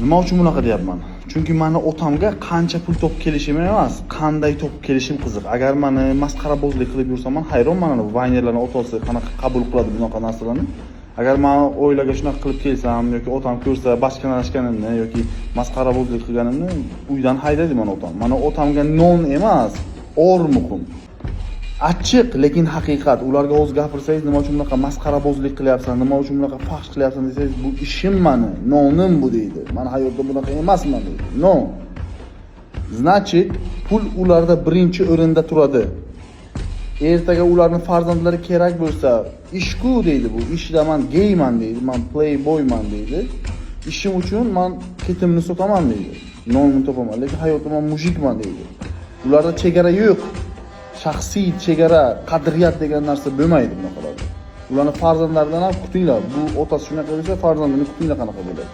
Nima uchun bunaqa deyapman? Chunki mani otamga qancha pul topib kelishim emas, qanday topib kelishim qiziq. Agar mani masxarabozlik qilib yursam, man hayronman, ana vaynerlarni otasi qanaqa qabul qiladi bunaqa narsalarni. Agar man oilaga shunaqa qilib kelsam yoki otam ko'rsa bachkanalashganimni yoki masxarabozlik qilganimni, uydan haydaydi mani otam. Mani otamga non emas, or muhim. Achchiq, lekin haqiqat. Ularga hozir gapirsangiz, nima uchun bunaqa masxarabozlik qilyapsan, nima uchun bunaqa fahsh qilyapsan desangiz, bu ishim mani, nonim bu deydi. Man hayotda bunaqa emasman deydi. No. Значит, pul ularda birinchi o'rinda turadi. Ertaga ularni farzandlari kerak bo'lsa, ishku deydi bu. Ishda man geyman deydi, man playboyman deydi. Ishim uchun man ketimni sotaman deydi. Nonimni topaman, lekin hayotda man мужик man deydi. Ularda chegara yo'q. Shaxsiy chegara, qadriyat degan narsa bo'lmaydi bunaqalarda. Ularni farzandlaridan ham kutinglar. Bu otasi shunaqa bo'lsa, farzandini kutinglar qanaqa bo'ladi.